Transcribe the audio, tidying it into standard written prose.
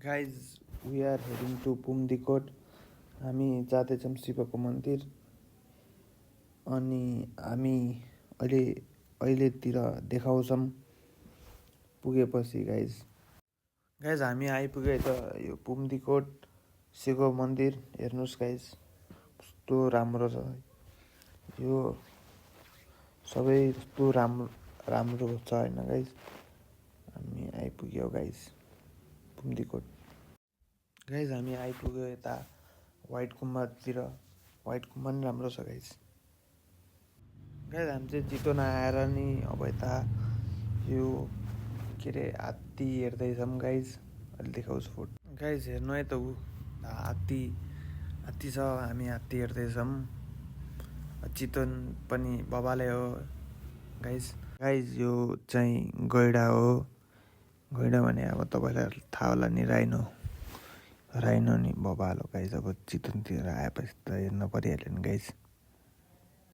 Guys we are heading to Pumdikot. हामी जाँदैछौँ शिवको मन्दिर। अनि हामी अहिलेतिर देखाउँछौँ पुगेपछि। गाइज हामी आइपुगे त यो पुम्दीकोट शिवको मन्दिर। हेर्नुहोस् गाइज कस्तो राम्रो छ। यो सबै कस्तो राम्रो छ होइन गाइज। हामी आइपुग्यो गाइज पुम्दीकोट। गाइज हामी आइपुग्यो यता व्हाइट गुम्बातिर। व्हाइट गुम्बा पनि राम्रो छ गाइज। हामी चाहिँ चितवन आएर नि अब यता यो के अरे हात्ती हेर्दैछौँ गाइज। अहिले देखाउँछु फोटो। गाइज हेर्नु है त ऊ हात्ती छ। हामी हात्ती हेर्दैछौँ। चितवन पनि बबाले हो गाइज यो चाहिँ गैडा हो। गैडा भने अब तपाईँलाई थाहा होला नि, राइनो नि बबाल हो गाइज। अब चितवनतिर आएपछि त हेर्न परिहाल्यो नि गाइज।